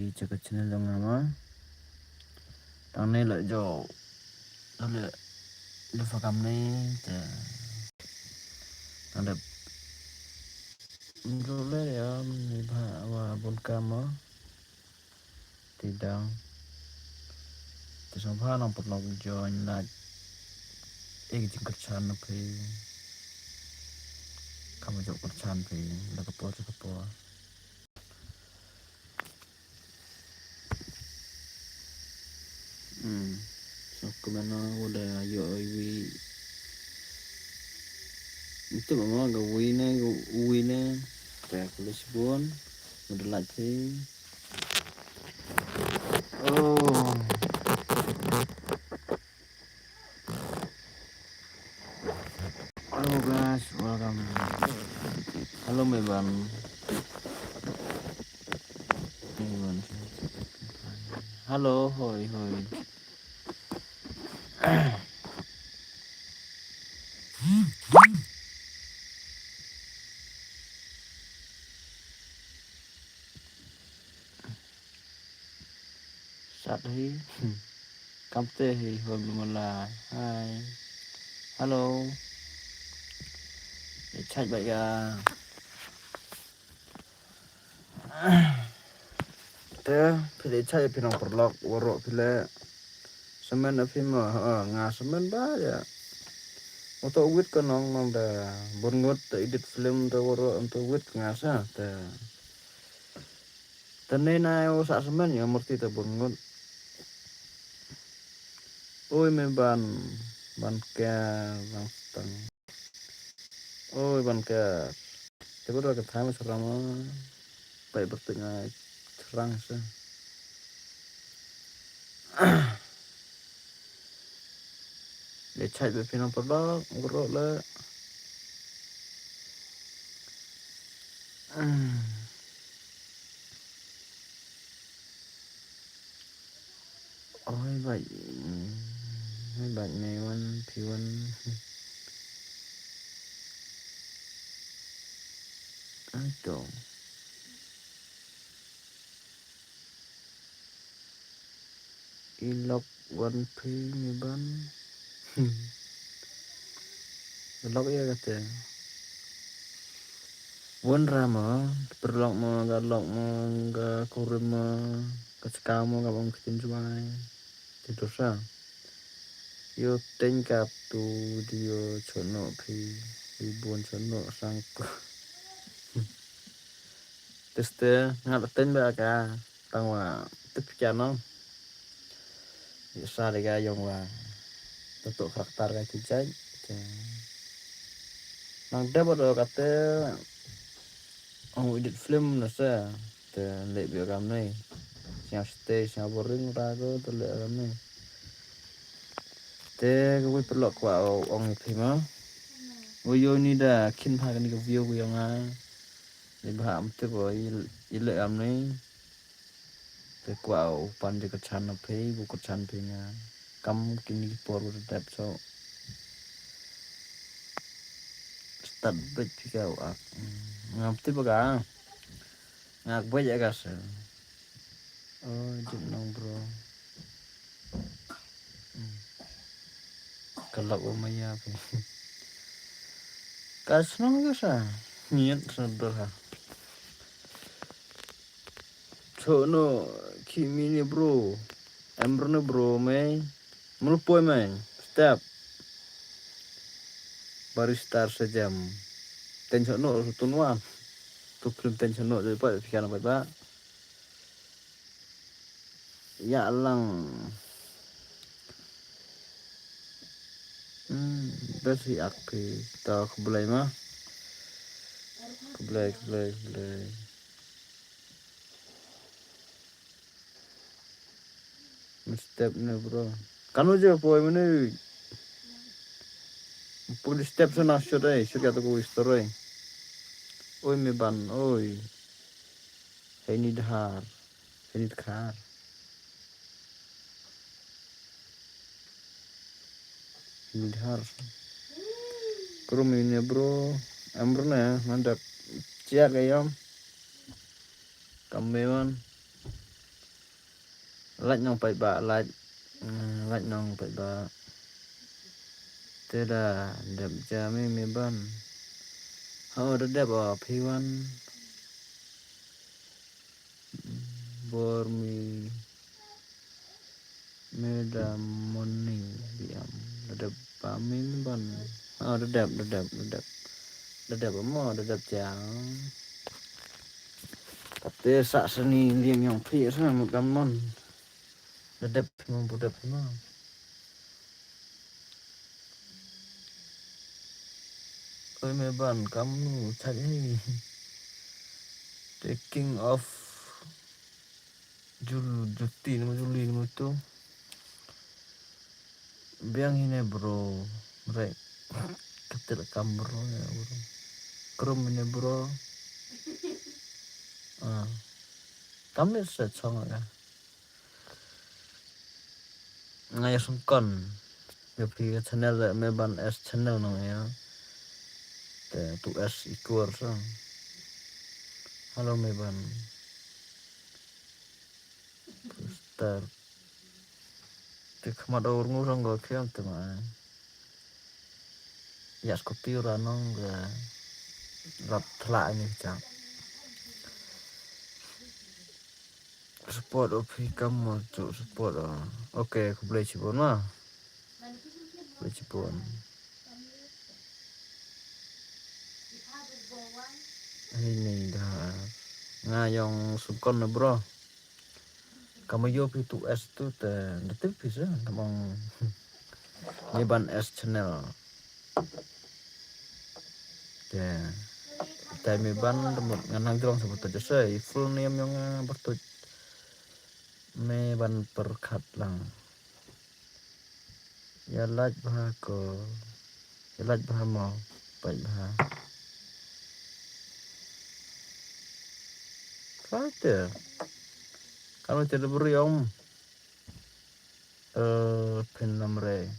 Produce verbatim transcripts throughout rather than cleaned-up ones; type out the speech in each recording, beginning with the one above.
Cha ka channel yong nga ma. Tang ne la jo. Tang le, le fa kam ne te. Tang le, ru le ya, ni bha wa bun kam ma. Ti dang. Te sngewbha nang paralok join, like. E ki jingkyrchan na phi. Kam jooh kyrchan phi, la ka por cha ka por. Hmm. So, kmen o, wa da yoh wi. Itu ma nga wi ne, wi ne. Te ku le sibun. Wa da like phi. Oh. Hello guys, welcome. Hello, Meban. Meban. Hello, hoi, hoi. Sat hi. Kamte hi, hoi, blumala. Hi. Hello. E chait ba ya. Te, phi le chait phi nong paralok, waroh phi le. Samen a phi ma, ha, nga samen ba ya. Oto wit ka nong nong da, bun ngut da edit film da waroh, oto wit nga sa, te. Te ne na o sa samen ya murti te bun ngut. Oi, Meban, ban ke, ban stang. Oi, ban ke. Te ko da ka thai ma saram. Pai bertik ngai serang se. Le chait be phi nong paralok, waroh le. Oi, bai. Oi, bai, me wan, phi wan. Ai to. I lok wan phi, Meban. Lok ya kate. Wan ra ma, paralok ma, ka lok ma, ka kurim ma, ka chka ma, ka bang kitin juai. Te tu sa. Yo teng kap tu di yo chono phi, i bun chono sang ko. Te ste, nga la teng ba ka. Tang wa, tip kya nong. Sa de ka yong wa. Tutu karakter ka ki jai. Te. Nang de ba do kate. Ong edit film na sa. Te le bi kam nei. Siang stay, siang boring ra ko, te le kam nei. Te ka wi pelok wa ong i phi ma. Wo yo ni da, kin pha ka ni ka view ko yong a. Ni bha am te bo i, i le kam nei. Te kwah u pan de kyrchan na phi, bu kyrchan phi nga. Kam kini ki por u dep so. Start bait phi ka u ak. Ngam tip ka. Ngak bait ya ka se. Oh, jip nong bro. Ka lok u maya phi. Ka snong ka sa. Ngiat sa dor ha. Chono, ki mini bro. Em bro ne bro mei. Mul poi mei. Step. Baristar sejam. Ten chono su tunwan. Tu film ten chono je pa pikan pa ba. Ya lang. Hmm, best hi ak phi. Ta khublei ma. Khublei, khublei, khublei. Step ne bro. Kanu je poi mene. Poi step sa na shoot ai, shoot ya to ko story. Oi me ban, oi. Hei ni dhar. Hei ni dhar. Hei ni dhar. Krum ini bro. Em bro ne, mantap. Chia kayam. Kam me man. Lait nong pait ba, lait. Mm, lait nong pait ba. Te da dep ja mi mi ban. Ho da dep o phi wan. Bor mi. Me da morning biam. Da dep ba mi mi ban. Ho da dep, da dep, da dep. Da dep mo, da dep ja. Te sa sani liam yong phi sa mo kam mon. Da dep mo, bu dep mo. Oi me ban kam nu chai hi. The king of Jul, Juti nama Juli nama tu. Biang hi ne bro. Right. Katil kam bro ne bro. Krum ne bro. Ah. Kam ne sa chong ya. Nga ya sungkon. Ya phi ka channel da me ban S channel nong ya. Te tu S equal sa. Hello me ban. Star. Te khmat or ngu rong go khiam te ma. Ya scooty ra nong ga rap thla ni cha. Support o phi kam mo chu support o. Okay, khublei chibun ma. Khublei chibun. Hei ni da. Nga yong sungkon na bro. Kam yo phi tu S tu te, da tip phi sa, kam ong ni ban S channel. Te, tai me ban, da mut ngan hang jrong sa batu jasa, i full name yong, ah, batu. Me ban perkhat lang. Ya lait bha ko. Ya lait bha mo. Pait bha. Kate. Kanu te da beri om. Eh, pin namre.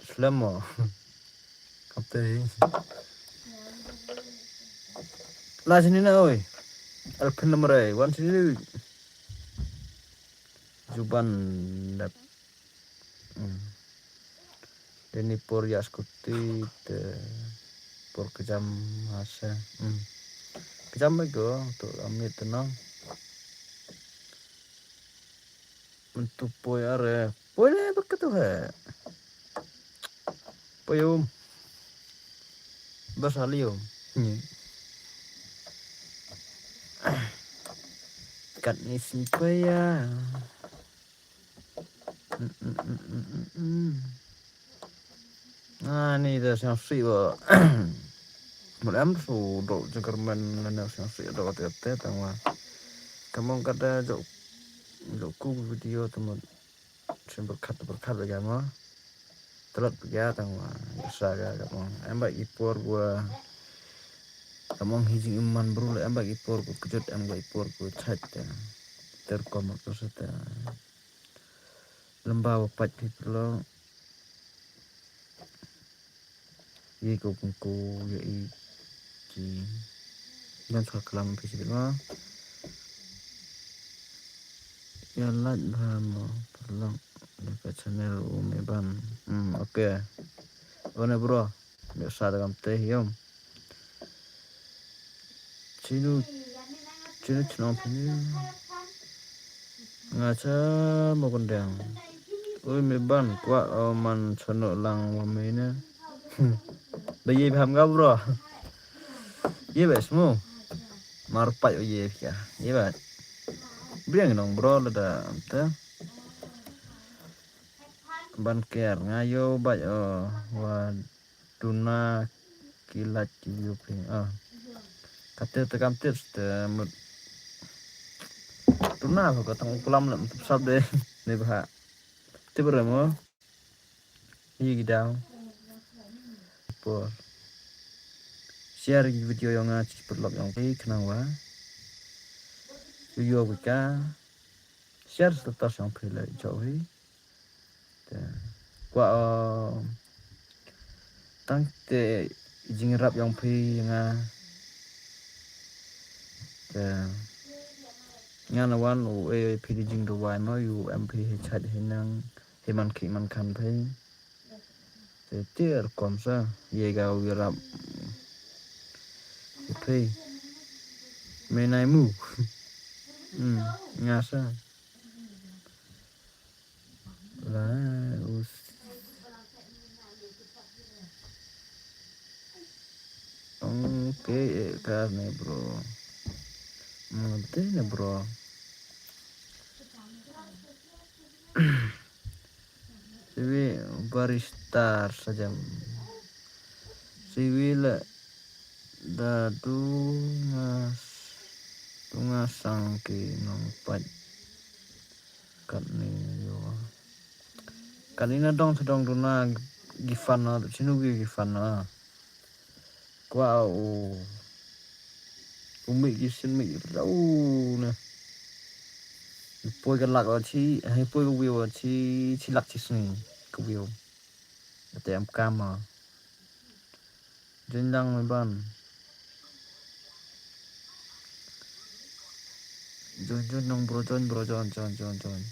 Slem mo. Kate. La sini na oi. Al pin namre. Wan sini. Juban dap. Hmm. Deni por ya scooty te por kejam asa. Hmm. Kejam bego tu amit tenang. Mentu poi are. Poi le baka tu he. Poi um. Bas ali um. Ni. Kat ni simpaya. Mm, mm, mm, mm, mm, mm. Ah, ni da siang si ba. Mut em su do jengkermen na siang si do te te tang wa. Kamong kada jok, jok ku video tu mut. Sim berkat, berkat ba ya ma. Telat ba ya tang wa. Ya sa ya kamong. Em ba ipor gua. Kamong hi jing iman bru le em ba ipor gua kejut em ba ipor gua chait ya. Ter komot ko sa te. Lamba wa pait phi pyrlok. Ye ko kongko, ye i ki. Jan sa kalam phi sibit ma. Ya lait bha mo pyrlok. Deka channel u me ban. Hmm, okay. One bro. Biasa da kam te hiam. Chinu, chinu chnong pini. Nga cha mo kondeng. Ui, me ban kwah o man chano lang wa me ne. Ba ye bham ga bro. Ye ba smu. Mar pai o ye kya. Ye ba. Biang nong bro la da te. Ban ker nga yo ba o wa. Tuna ki lait ki view phi. Ah. Kate te kam tips te mut. Tuna ko ka tang u klam lam tip sap de. Ne bha. Tip re mo. Hi ki daw. Por. Share ki video yong nga chi pyrlok yong phi khnang wa. Video wi ka. Share status yong phi le jo hi. Te, kwah o, tang te jingrap yong phi nga. Te, Nga na wan u e phi di jingduwai mo, u em phi hi chait hi nang, hi man ki man khan phi. Te tiar kom sa, ye ga u yarap. Hi phi. Me nai mu. Hmm, nga sa. La us. Okay, eh, ka ne, bro. Hmm, te ne, bro. Siwi baristar sajam. Siwi le da du nga s-, du nga sang ki nong pat. Kat ni yo. Kat ni na dong sa dong du na gi fan na, chinu gi gi fan na. Kwah u, u mih ki sin mih ki rau na. Poi ka lak o chi, hai poi ka view o chi, chi lak chi sngi ka view. Te em kam o. Join lang me ban. Join, join nong bro, join bro, join, join, join, join.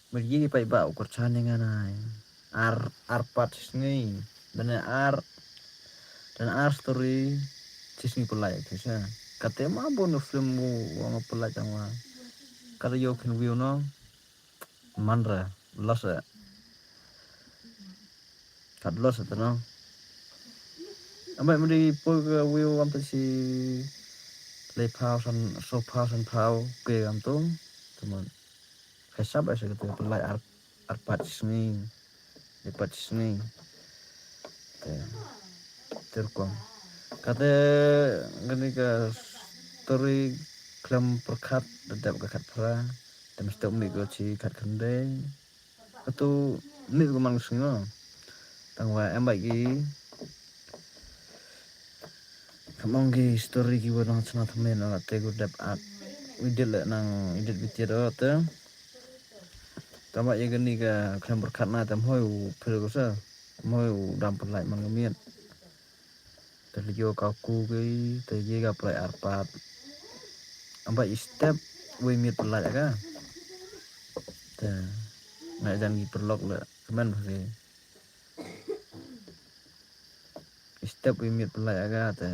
Mer ye ki paidbah u kyrchan ya nga nai. Ar, ar part chi sngi. Dan ar, dan ar story chi sngi pynlait, okay sa. Kate ma bun u film u wa nga pynlait tang wa. Kate yoh phin view no. Man re, loss e. Kat loss e te no. Amai mudi poi ka view am te si le phaw san, so phaw san phaw ke am tu. Teman. Khaisap ai sa kate pynlait ar, ar part chi sngi. Di pat chi sngi. Te, te rukom. Kate kani ka story khlem pyrkhat, da dep ka khatphra. Te mesti mih ko chi khatkhyndai. Katu mih ko man ka sngi mo. Tang wa em bait ki. Kam ong ki story ki wa nong chna thymme na la te ko dep ak. Edit le nang edit bit ya do te. Tama ya kani ka khlem pyrkhat na te mhoi u phil ko sa. Mhoi u dam pynlait man ka miet. Te lio ka ku ki, te ye ka pynlait ar part. Amba i step wei miet pynlait ka. Te nga jan ki pynlok le kmen phi. Step i miet pynlait ka te.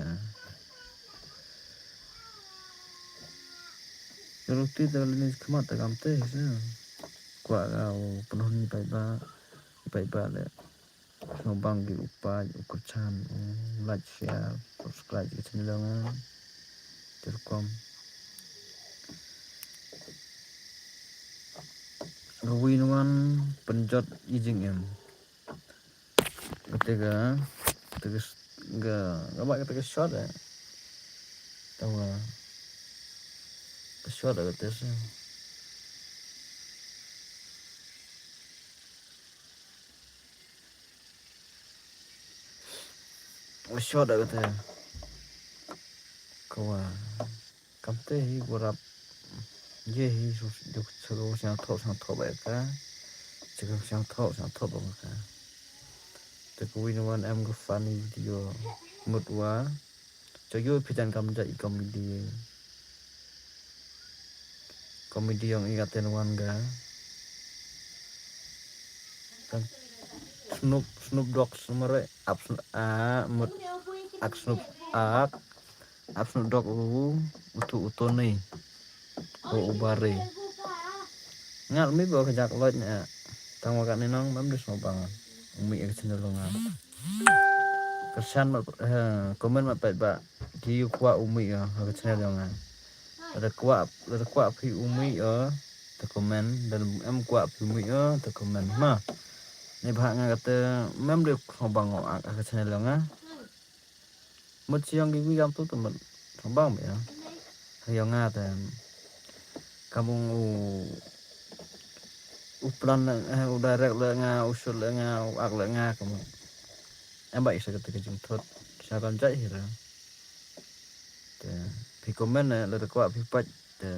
Ruti te le ni khmat te kam te sa. Kwah ka u pynhun ni paidbah, paidbah le. Sñiawbang ki u pait, u kyrchan, u like, share, subscribe ki channel yong nga. Te rukom. Ka win wan pynjot i jingim. Kate ka, kate ka s-, ka, ka ba kate ka shot eh. Tama. Ka shot eh kate sa. Ka shot eh kate. Ka wa. Kamte hi warap. Ye hi su, duk su, sang thok, sang thok ba ka. Chikam sang thok, sang thok ba ka. Te ka win wan em ka funny video. Mut wa. Cho yo phi jan kam ja i comedy. Comedy yong i ka ten wan ka. Kan Snoop, Snoop Dogg sumare. Ap Snoop, a, mut. Ak Snoop, ak. Ap Snoop Dogg u, utu, utu ni. U, u bare. Ngal mi bo ka jak loj ne. Tang wa ka ni nong, mam dis mo bang. Umi ek channel lo nga. Kyrchan ma, eh, comment ma pait ba. Ki yu kwah umi ya, ha ka channel yong nga. Lada kwah, lada kwah phi umi ya, te comment. Lada em kwah phi umi ya, te comment. Ma. Ni bha nga kate, mem de khong bang o, ha ka channel yong nga. Mut chi yong ki wi kam tu te mut khong bang ya. Ha yong nga te. Kam ong u, u plan le, eh, u direct le nga, u shoot le nga, u act le nga, kam ong. Em ba isa kate ka jingthot, sa kam jai hi ra. Te, phi comment ne, lada kwah phi pait, te,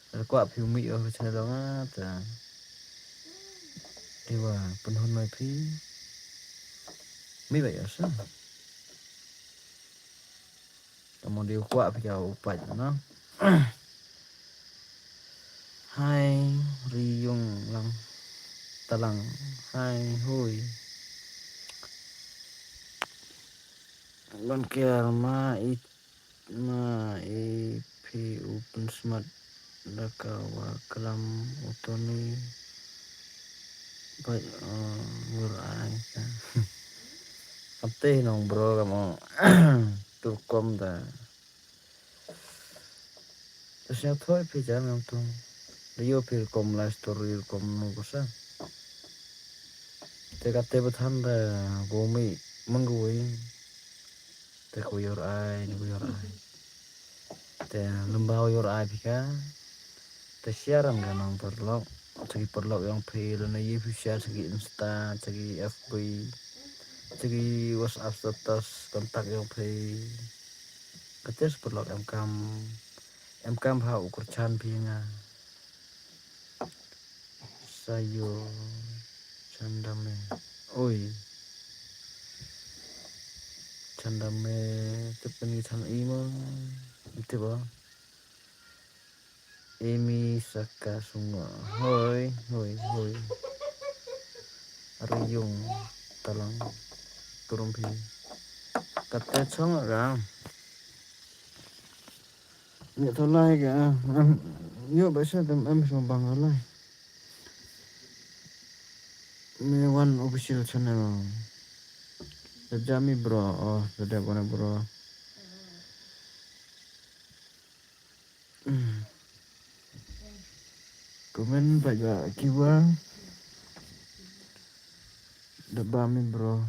lada kwah phi umi o, channel nga, te. Te wa, pynhun mai phi. Mi ba ya sa. Mo di u kwah phi ka u pait na. Hai, ri yung lang, talang, hai, hui. Ban kiar ma i, ma i phi u pynsmat da ka wa klam u Tony. Bai, uh, ngur ai ka. Ate nong bro ka mo. Tur kom da. Te sñiawthooh phi jan ngam tu. Da yoo phi rukom life story rukom nu ko sa. Te kate ba than da ko mi mang ko wi. Te ko yor ai, ni ko yor ai. Te lymba u yor ai phi ka. Te share ram ka nong paralok. Cha ki paralok yong phi, lane ye phi share cha ki Insta, cha ki F B, cha ki WhatsApp status, contact yong phi. Kate sa paralok em kam, em kam ha u kyrchan phi nga. Sayo, chandame. Oi. Chandame, tip ni chan i mo. Tip ba. Emi Saka Sunga. Hoi, hoi, hoi. Riyung, talang, turum phi. Kate chong ga. Ni tholai ga. Yo ba sa tem em so bang lai. Me One Official Channel. Dep jami bro. Oh, dep wana bro. Comment pait ba kiwa. Dep bam i bro.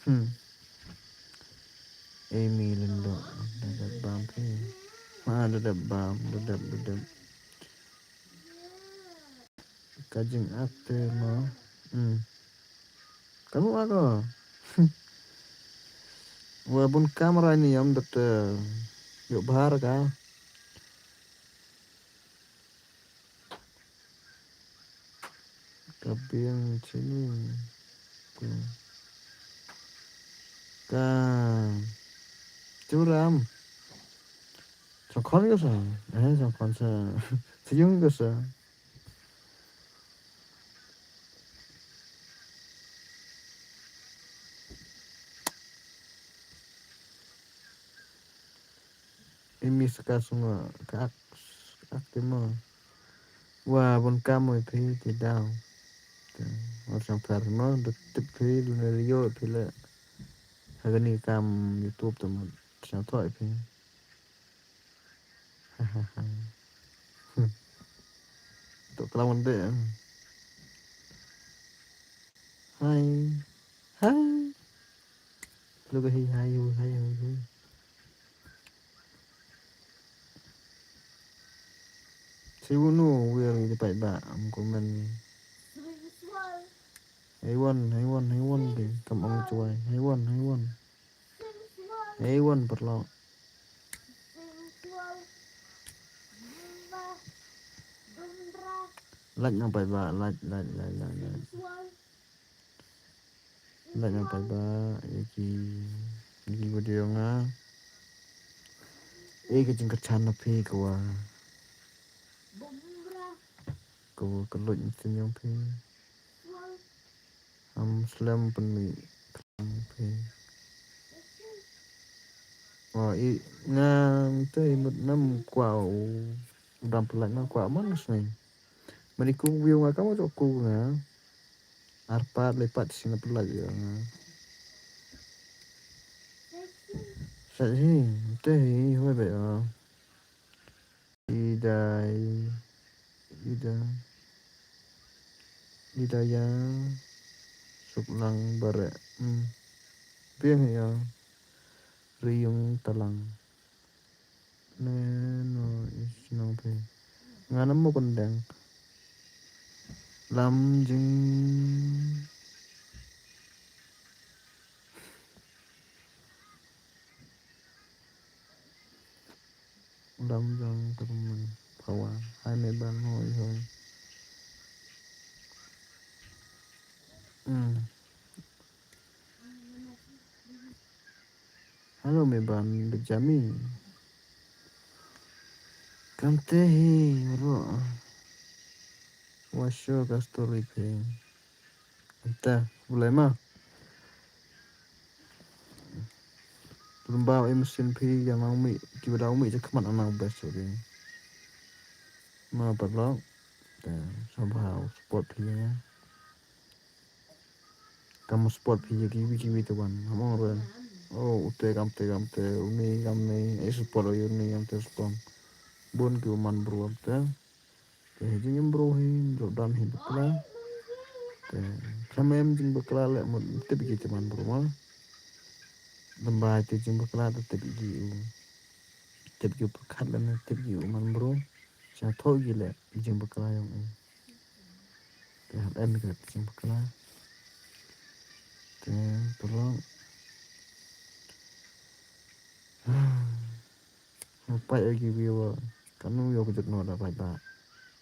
Hmm. Emi Lindo. Dep bam phi. Ma dep bam, dep, dep. Ka jingakte mo. Hmm. Kamu ako. Wa bun kamera ini yam dot, eh, yo bahar ka. Ka biang chini. Ka. Ka. Churam. Songkhon ko sa. Eh, songkhon sa. Siyung ko sa. Imi Saka Sunga ka ak, ak te mo. Wa bun kam mo phi ti daw. Te, wa sang phar mo, da tip phi, lu ne rio phi le. Hagani kam YouTube te mo, sang thoi phi. To klam de. Hai. Hai. Lu ka hi, hai, hu, hai, hu, hu. Si wu nu, wir di pait ba, am comment. Hai wan, hai wan, hai wan, di kam ong chuai. Hai wan, hai wan. Hai wan, paralok. Like nang pait ba, like, like, like, like, like. Like nang pait ba, ya ki, ya ki video nga. Eh, ka jingkyrchan na phi ka wa. Ka wa ka luit na sien yong phi. Am slem pynmih phi. Wa i nga te i mut nam kwah u dam pynlait na kwah man sngi. Mani ku view nga kam u jooh ku nga. Ar pat le pat sien na pynlait ya nga. Sa hi, te hi, hoi be ya. Ida, Ida, Ida ya, Suklang Bare. Hmm. Biang ya, Riung Talang. Ne, no, is no pe. Nga nam mo kondang. Lam jing. Lam jong ka man phawa. Hai me ban hoi hoi. Hmm. Hello, me ban Benjamin. Kamte hi, ro. Wa sho ka story phi. Anta, bulai ma. Lum ba em sin phi ya ma umi, ki ba da umi je khmat ana best ri. Ma parlok. Te, somehow support phi ya. Kam support phi ya kiwi kiwi te wan. Hamong ren. Oh, ute kamte kamte, uni kamni, e support o uni kamte support. Bun ki man bru kamte. Te hi jingim bru hi, jop dan hi bakla. Te, khamem jing bakla le mut tip ki te man bru ma. Lamba te jing bakla te tip ki u. Tip ki u pyrkhat le tip ki u man bru. Cha tho ki le jing bakla yong u. Te hap em ka jing bakla. Te, tolong. Pait o ki viewer. Kanu yoh kjut no da pait ba.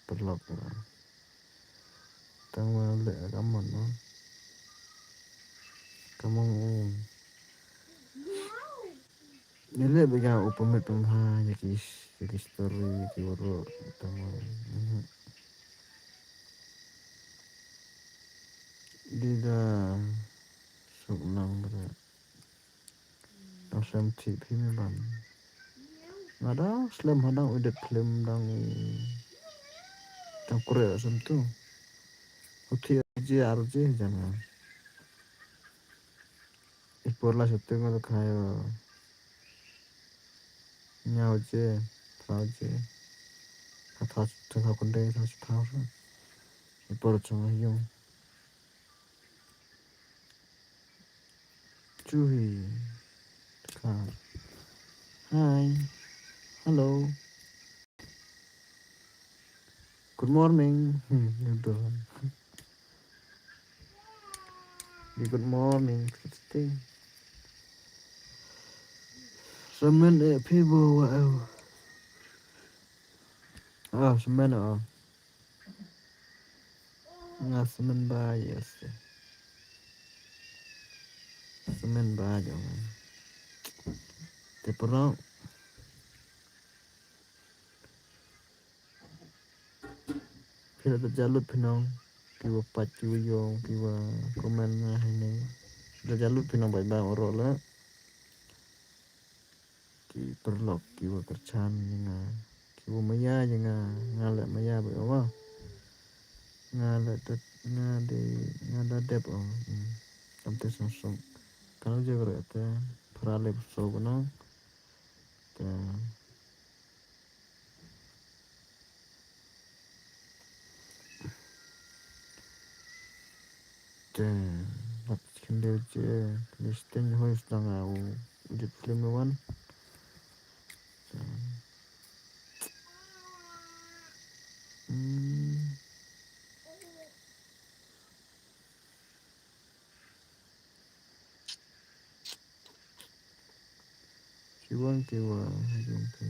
Parlok ba. Tang wa le kamon no. Kamon u. Ni le ba ya u pamit pamha ya ki, ya ki story, ya ki waro. Tang wa. Mhm. Di da suk nang ba. Dang slem thi phi me ban. Nga dang slem ha dang u edit film dang, dang kure sem tu. U thi je ar je jan nga. I por la shooting nga khayo. Nyaw je, thaw je. Tha thaw, tha thaw kunde, tha thaw. I por chong yung. Chuhi. Ka. Hi. Hello. Good morning. Hmm, gitu. Di good morning. Semen e phi bo wa au. Ah, semen ah. Nga semen ba, yes. Semen ba jong. Te parlok. Phi la da jalut phi nong. Ki wa pat, ki wa yong, ki wa comment nga hini. Da jalut phi nong bai ba oro la. Ki parlok, ki wa kyrchan ya nga. Ki wa maya ya nga. Nga le maya ba wa. Nga le tet, nga de, nga da dep o. Hmm. Kamte song song. Kanu je kare te. Phra le so ko nong. Te. Te, bak khynde je, listeng hoi sdang au, edit film wan. Te. Hmm. Kiwang kiwang, hajung ki.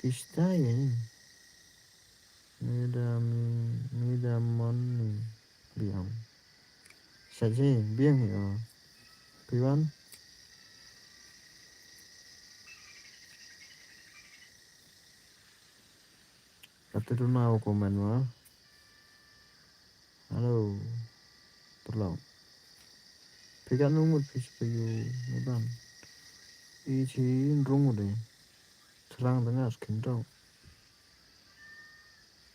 Kista ya. Mida mi, mida mon ni biang. Sa je, biang hi o. Kiwan. Kata tu na comment wa. Hello. Parlok. Phi ka nungut phi spa yu ni ban. I chi rung de. Thrang da nga skin rau.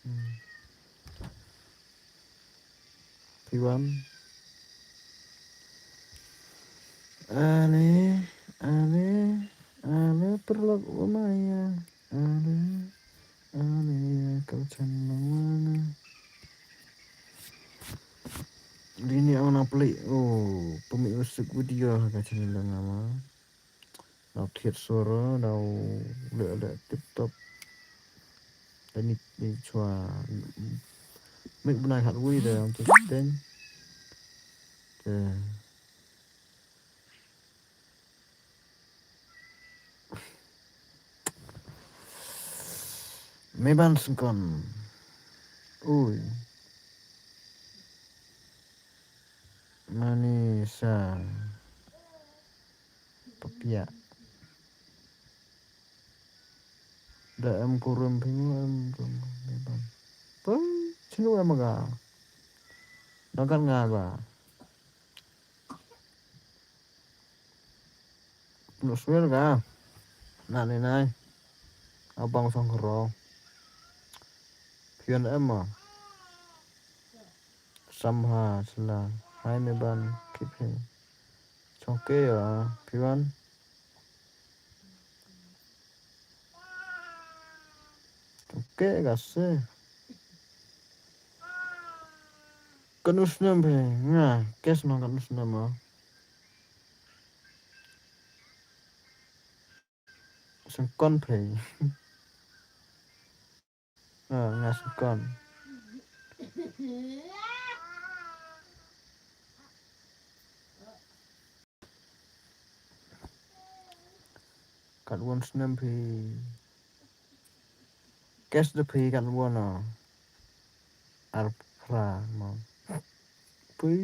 Hmm. Phi wan. Ale, ale, ale parlok wa maya. Ale, ale, ka channel lang wa nga. Dini ang na pli. Oh, pumi usik video ka channel lang ma. Daw thiet soro, daw le le tip top. Dani di chwa. Mik bnai khat wi da ang tu ten. Te. Me ban sengkon. Ui. Manisa. Papia. Da em kurim phi mo em rum ni ban. Pun, chinu em ga. Nakan nga ba. Pun swer ga. Na ni nai. Abang song ro. Pion em ma. Samha sila. Hai me ban kip he. Chongke ya, piwan. Chongke ga se. Kanus nam phe, nga, kes nong kanus nam ma. Sengkon phe. Ah, nga sengkon. Kat won snem phi. Kes da phi kat won o. Ar phra mo. Pui,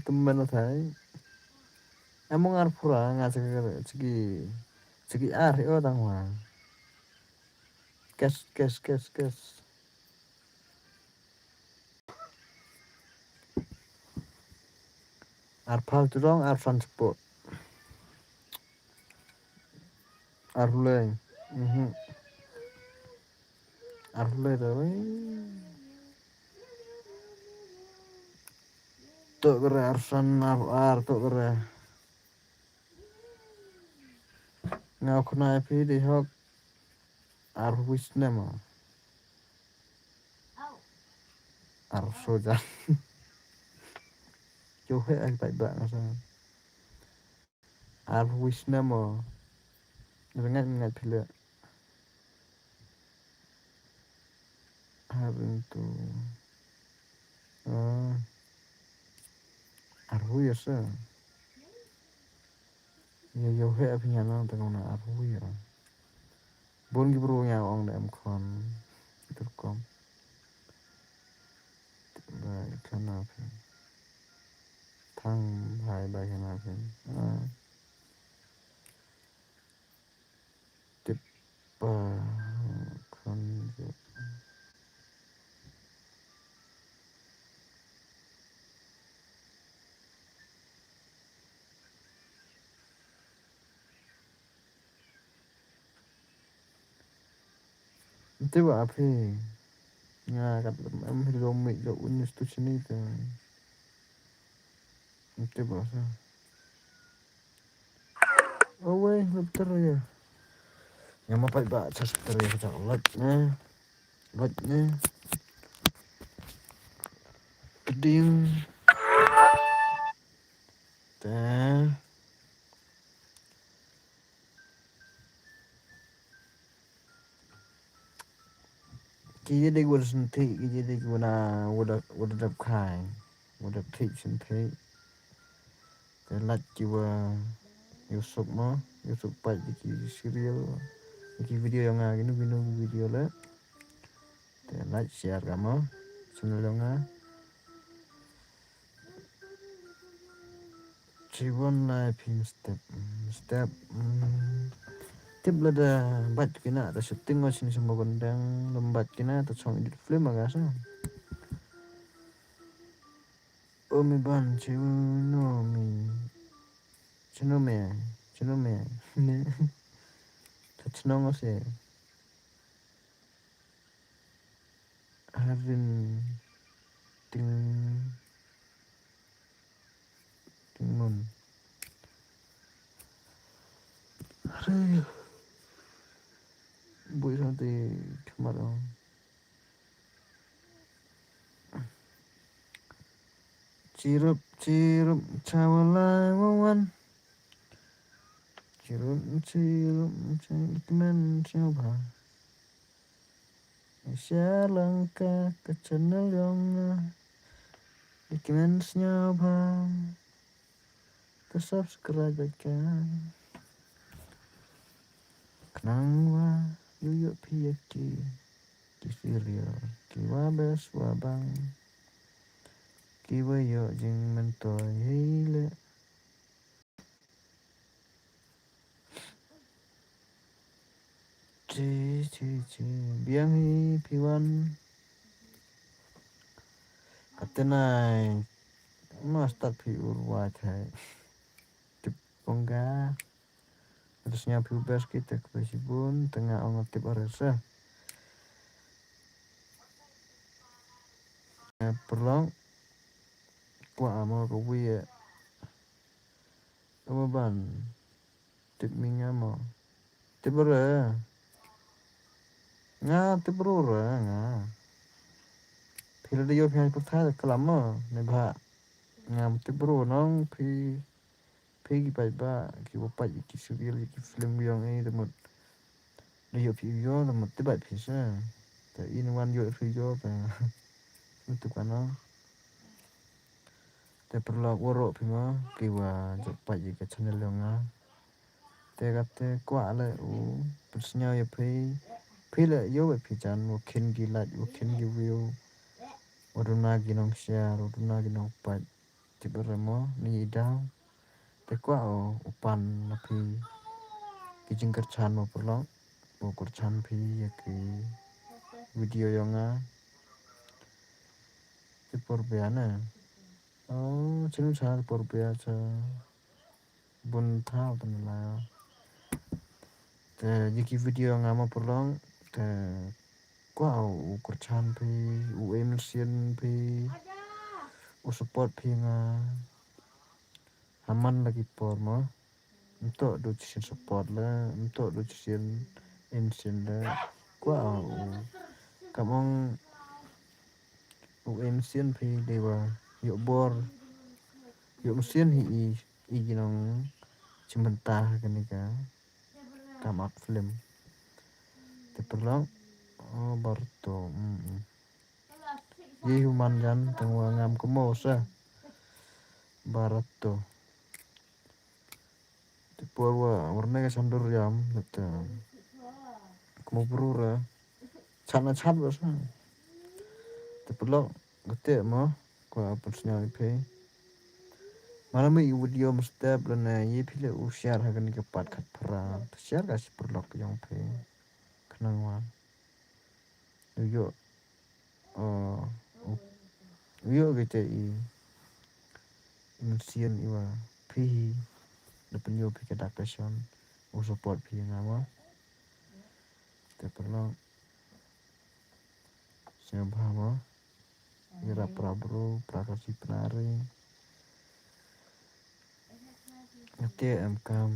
temen o thai. Emong ar phra nga chiki, chiki, chiki ar o tang wa. Kes, kes, kes, kes. Ar phaw churong, ar san spot. Ar lei. Mhm. Ar lei da wei. Tok re ar san, ar, ar tok re. Nga khna phi di hok. Ar wis nema. Ar soja. Yo he ai pai ba nga sa. Ar wis nema. Rengat ngat phi le. Ar tu. Ah. Ar hui ya sa. Ya, ya, he, aphi ya nang tengok na, ar hui ya. Bon ki bru ya ong da em khon. Itu kom. Ba, khana phi. Thang, hai, ba, khana phi. Ah. Tip, ah, khon, Nte ba phi. Nga kat em hi lo mi lo unis tu sini te. Nte ba sa. Awei, lo beter ya. Nga ma pai ba sa beter ya ka like ne. Like ne. Keding. Te. Ki ye dei wada synthi, ki ye dei wada, wada, wada dap khai, wada thik synthi. Te lait ki wa yoh suk mo, yoh suk pait ki serial, ki video yong nga, kinu, kinu video le. Te like, share ka mo, channel yong nga. Chiwon lai phin step, mm, step, mm. Tip lada bait kina da shooting o sini sumba kondang, lem bait kina da chong edit film aga sa. O mi ban chino mi, chino me, chino me. Ne. Ta chino ngo se. Harin ting, ting nun. Harin. Bui sa ti khamar ong. Chirup, chirup, chawalai wawan. Chirup, chirup, chirup, men, chirup, ha. Shalangka ka channel yong nga. Recommend sñiaw bha. Te subscribe ka. Khnang wa yoh yoh phi ya ki, ki serial ki wa best wa bang. Ki wa yoh jingmyntoi hei le. Chi, chi, chi. Biang hi phi wan. Katæ nai. Ma start phi ur wai thai. Tip pongga. Tæ sñiaw phi u best ki tæ khublei chibun, tæ nga ong tip are se. Pyrlok. Kwah mo kawi e. Tæ mo ban. Tip mi nga mo. Tip re. Nga tip bru re nga. Phi lada yoo phi ha pyrthai da klam mo. Neibhah nga tip bru nong phi, phi ki paidbah kiwa pait ya ki serial, ya ki film yong i, da mut da yoo phi yoo, da mut tip bait phi se. Tæ i wan yoo phi yoo, tæ tip ka nong. Tæ pyrlok waroh phi mo, kiwa jooh pait ya ka channel yong nga. Tæ katæ kwah leh u pynsñiaw ya phi, phi leh yoo wa phi jan, wa khian ki like, wa khian ki view, wa duna ki nong share, wa duna ki nong pait, tip re mo, ni i daw. Tæ kwah o u pan na phi ki jingkyrchaan mo pyrlok, u kyrchaan phi ya ki video yong nga. Tæ por bia næ. O, chinu cha por bia cha. Bun thaw tæ na la. Tæ ya ki video nga mo pyrlok, tæ kwah o u kyrchaan phi, u e mynsien phi, u support phi nga. Ha man la ki por mo. Ymtoh du chisien support leh, ymtoh du chisien e mynsien leh. Kwah o u, kam ong u e mynsien phi deiwa yoh bor, yoh mynsien hi i, i ki nong chimbynta ha kani ka kam art film. Tæ pyrlok, o, barato, mm, mm. Ye hu man jan, tangwa ngam kamo se. Barato. Tæ por wa, war ne ka chandor yam, tæ kamo bru re. Chat na chat wa se. Tæ pyrlok, katæ mo, kwah pynsñiaw i phi. Manda mi i video mynstep lane, ye phi leh u share ha kani ka part khatphra. Tæ share ka chi pyrlok yong phi. Khnang wa u yoh, o, u, u yoh kitæ i mynsien iwa phi hi, da pynyoo phi ka dak ka chon, u support phi ya nga mo. Tæ pyrlok, sñiawbha mo. Yarap para bru, para ka chi Pnar. Tæ emkaam.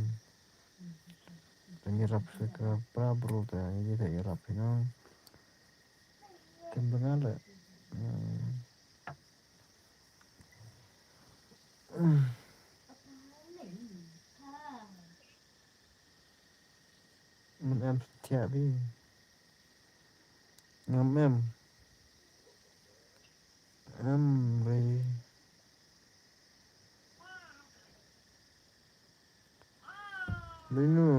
Tæ yarap se ka para bru tæ, ye tæ yarap phi nong. Tæ bynga leh. Man em thiah phi. Ngam em. Em re. Linu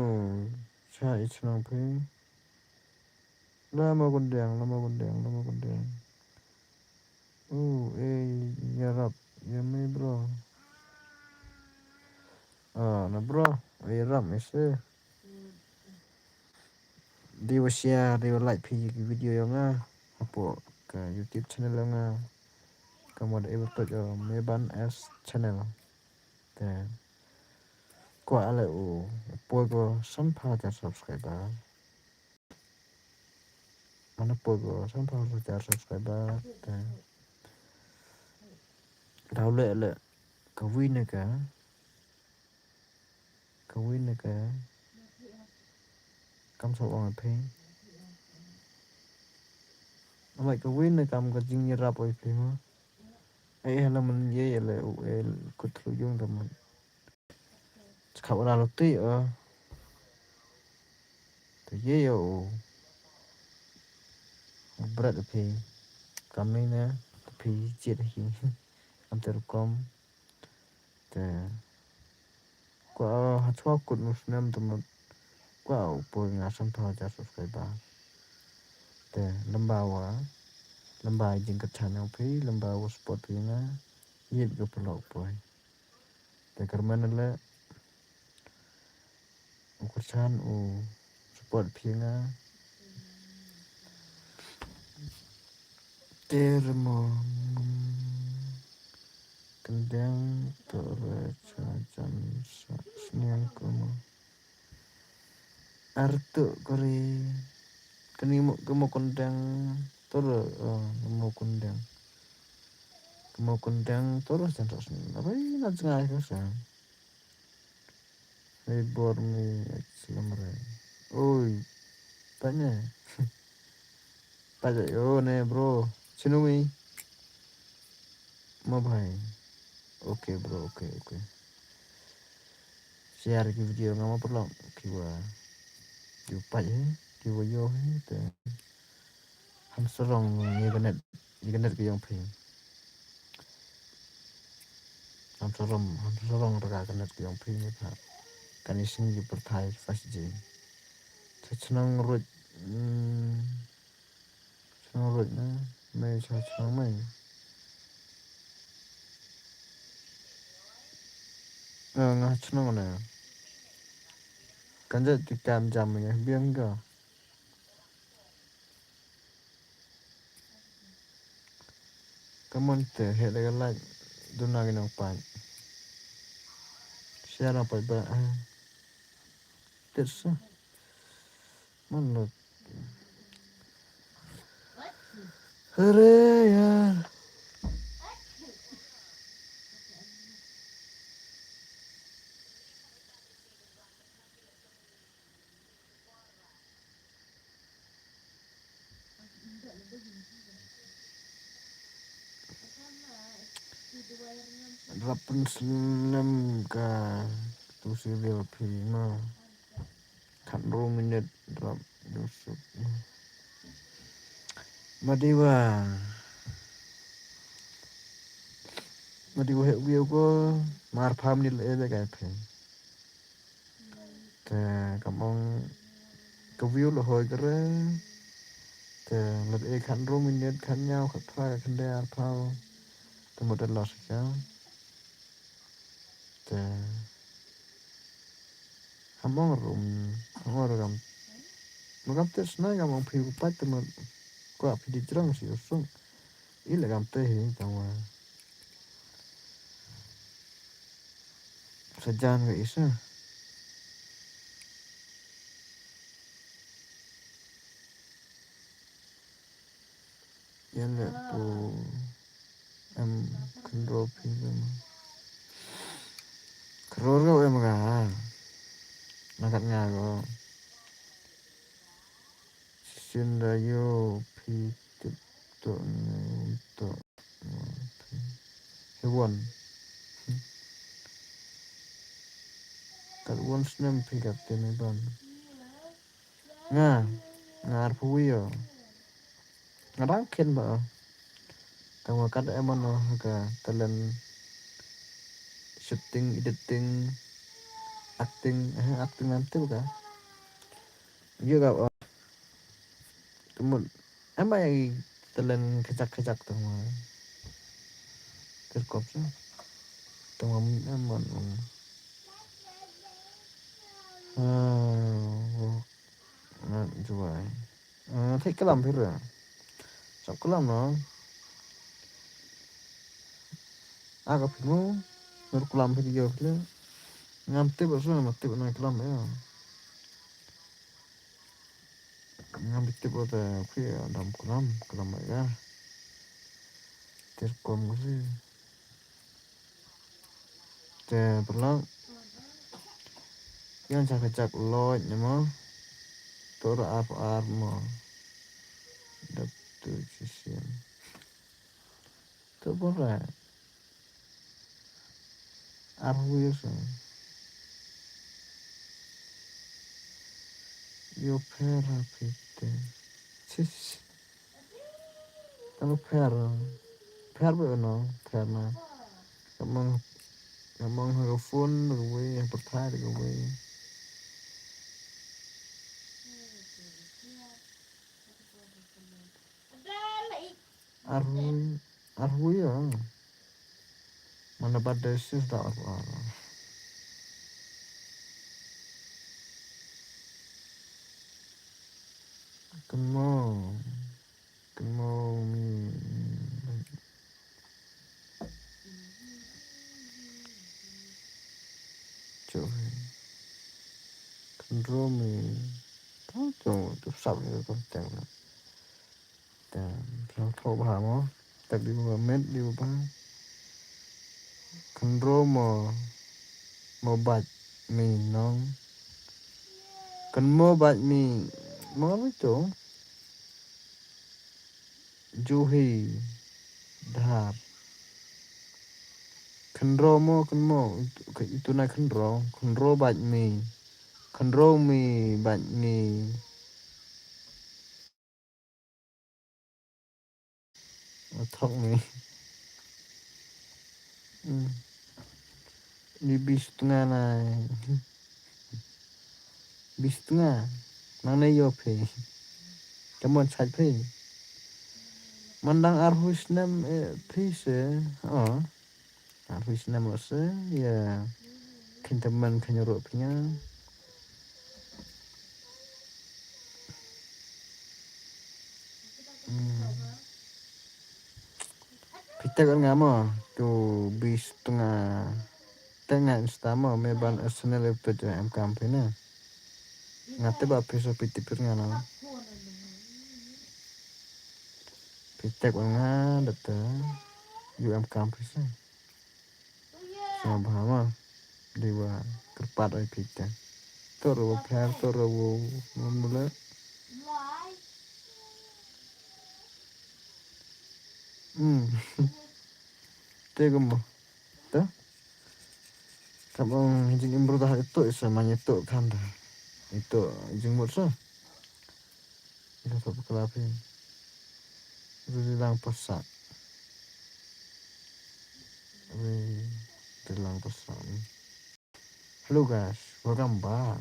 cha i chnong phi. Lama Kundiang, Lama Kundiang, Lama Kundiang. U, e, yarap ya me bro. A, na bro, e, yarap me se. Deiwa share, deiwa like phi ki video yong nga hapoh ka YouTube channel yong nga. Kamwa da e wa toh o Meban S Channel. Tæ kwah leh u poi ko sanphaw hajar subscriber. Manda poi ko sanphaw hajar subscriber, tæ daw leh leh kawi na ka, kawi na ka, kam sa ong phi. Amai kawi na kam ka jingyarap o phi mo. E hala man ye leh u e kut thlu yung da man. Chakha ura luti o. Tæ ye o u bret phi. Kamni næ, tæ phi jied hi. Kamtæ rukom. Tæ kwah o hachwa kut nu snem tæ mut kwah o poi nga sanphaw hajar subscriber. Tæ lyngba wa, lyngba i jingkyrchaan yong phi, lyngba wa support phi nga, ye ka pynlok poi. Tæ kyrmen leh u kyrchaan u support phi nga, Te remo kyndang to re cha jan sa sniang ko mo. Ar to kore. Kani mo, ka mo kyndang to re, oh, ka mo kyndang. Ka mo kyndang to re jan sa sniang. Abai, na jngai ko sa. Hey, bor mi, salam re. Oi, tanya. Tanya, yo, ne, bro. Chinu mi. Ma bhai. Okay, bro, okay, okay. Share ki video nga ma perlu. Kiwa. Kiwa pat he. Kiwa yo he. Te. Ham sarong ye ka net, ye ka net ka yong phi. Ham sarong, ham sarong ra ka net ka yong phi ni pha. Kani sing ki pyrthai first J. Cha chnong Ruit, mm, chnong Ruit na, me cha chnong me. Eh, nga chnong na. Kan ja ti kam jam ya biang ka. Come on te, hit like a like. Duna ki nong pat. Share na pat ba. Ah. Tit sa. Man lo. Hare ya. Rapen snem ka tu serial phi ma. Khat ru minit rap Yusuf. Madiwa. Madiwa he view ko mar pham ni le de kai phi. Te kam ong ka view lo hoi kare. Te lat e khan ru minit khan nyaw khat phra khan de ar phaw. Te mo de los ka. Te ham ong rum, ham ong rum. Mo kam te snai kam ong phi u pat te mo ko phi di jrong si usung. I le kam te hi tang wa. Sajan ka isa. Yan le pu em khynro phi ka ma. Khynro ka em ka. Na kat nga ko. Sin da yo phi tip to ne to. He won. Kat won snem phi kat te ne ban. Nga, nga arphaw wi o. Nga dang khin ba o. Tang wa kat em o ka talent shooting, editing, acting, eh, acting nanti ka. Yo ka o. Tumut, em ba ya i talent khajak khajak tang wa. Kirkop sa. Tang wa em ba o. Ah, Ngat juai. Ah, thik klam phi re. Sap klam no. Aga phi mo. Nur klam phi yo phi le. Ngam tip asu ma tip na klam ya. Ngam tip o ta phi dam klam, klam ya. Tir kom ko si. Te pyrlok. Yan cha ka chak loi ne mo. Tur ar ar mo. Dap tu chisian. Tu bora. Ar wi sa. Yo pher ha phi te. Chis. Tang pher. Pher ba no, pher na. Kamang, kamang ha ka phone ka wei, ha pyrthai ka wei. Arhui, arhui ya. Mana bad sis da arhui. Kemo, kemo mi. Khynroo mi. Tang chong tu sap ni ko tang na. Tang, tang tho bha mo. Tak di ba met di ba. Khynroo mo. Mo bait mi nong. Kynmoo bait mi. Mo mi tu. Juhi. Dhar. Khynroo mo, kynmoo. Itu, itu na khynroo. Khynroo bait mi. Khynroo mi bait mi. Thok mi. Hmm. Ni bis tnga na. Bis tnga. Nang ne yo phi. Kamon chait phi. Mandang arhu snem, eh, phi se. Oh. Arhu snem lo se. Ya. Khin teman khin ro phi nga. Hmm. Phi tek nga mo, tu bis tnga. Tek nga Insta mo, me ban arsenal e pet em kam phi na. Nga te ba phi so phi tip phi nga na. Phi tek nga da te. U em kam phi se. Sñiawbha ma. Dei wa kyrpad oi phi te. To ro wa pher, to ro wa mule. Hmm. Te ko mo. Te. Kam ong jing imru da ito isa man ito kan da. Ito jing mut sa. Ito to pekla phi. Ri lang pasak. Ri, ri lang pasak. Hello guys, welcome back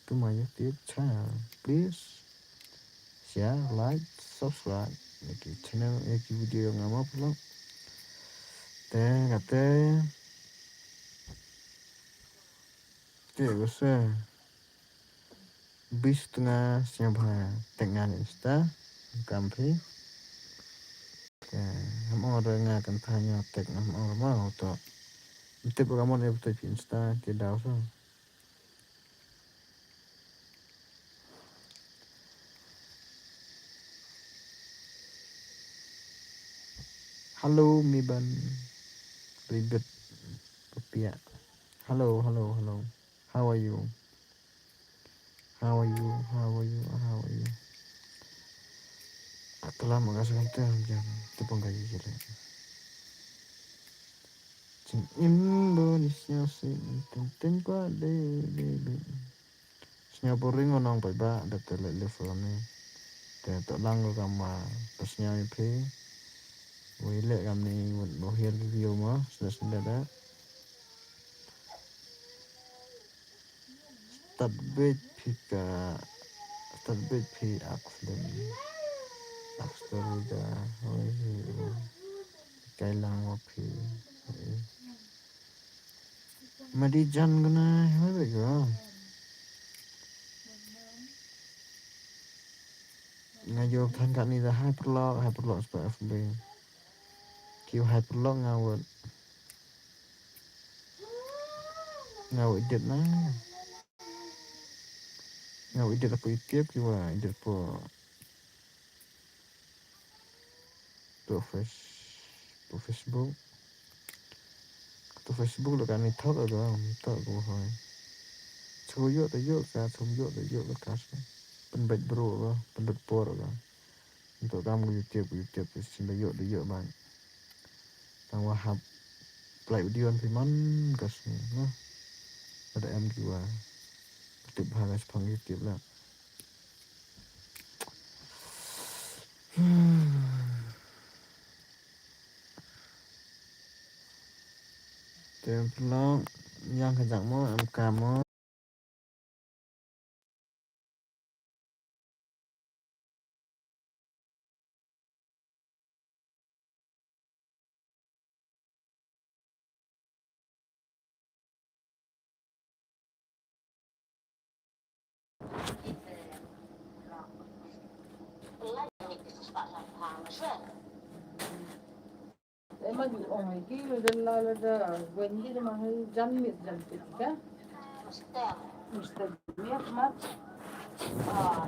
to my YouTube channel. Please share, like, subscribe. Yaki channel, yaki video nga ma pulak. Te, kate. Te, bese. Bis tnga sñiawbha tek nga Insta, kam phi. Te, ham ong re nga kan tha ñiaw tek nga ham ong re ma ho to. Tip ka mon e phi Insta, te daw so. Hello, mi ban ribet papia. Hello, hello, hello. How are you? How are you? How are you? How are you? Kalam ka sa kante ham jam. Te pang ka ye jele. Jingim bo ni sñiaw si, ten ten kwa de, de, de. Sñiaw boring o nong paidbah, da te le le phone ni. Te to lang ko kam wa, pa sñiaw i phi. Wei le kam ni, wot bo hiar video ma, sñiaw sñiaw da. Start beit phi ka, start beit phi ak film. Ak story da, hoi hi, kai lang wa phi. Madi jan guna, hoi beit ko. Nga yoh than ka ni da Hyperlock, Hyperlock spa F B. Ki Hyperlock nga wot. Nga wa edit na. Nga wa edit hapoh YouTube, ki wa edit hapoh to Face, to Facebook. To Facebook lo kani thok aga, thok ko hoi. Chu yoh to yoh ka, chu yoh to yoh ka sa. Pynbait bru aga, pynlut por aga. Nto kam ko YouTube, ko YouTube, ko sin da yoh, da yoh bang. Tang wa hap play video phi man ka sni, no? Ada em ki wa tip ha ka chapang YouTube la. Te pynlong, yang ka jak mo, em ka mo. Ema di ong ki, dan la la da, wen di ma hai jan mit jan kit ka. Mister Miak Mat. Ah,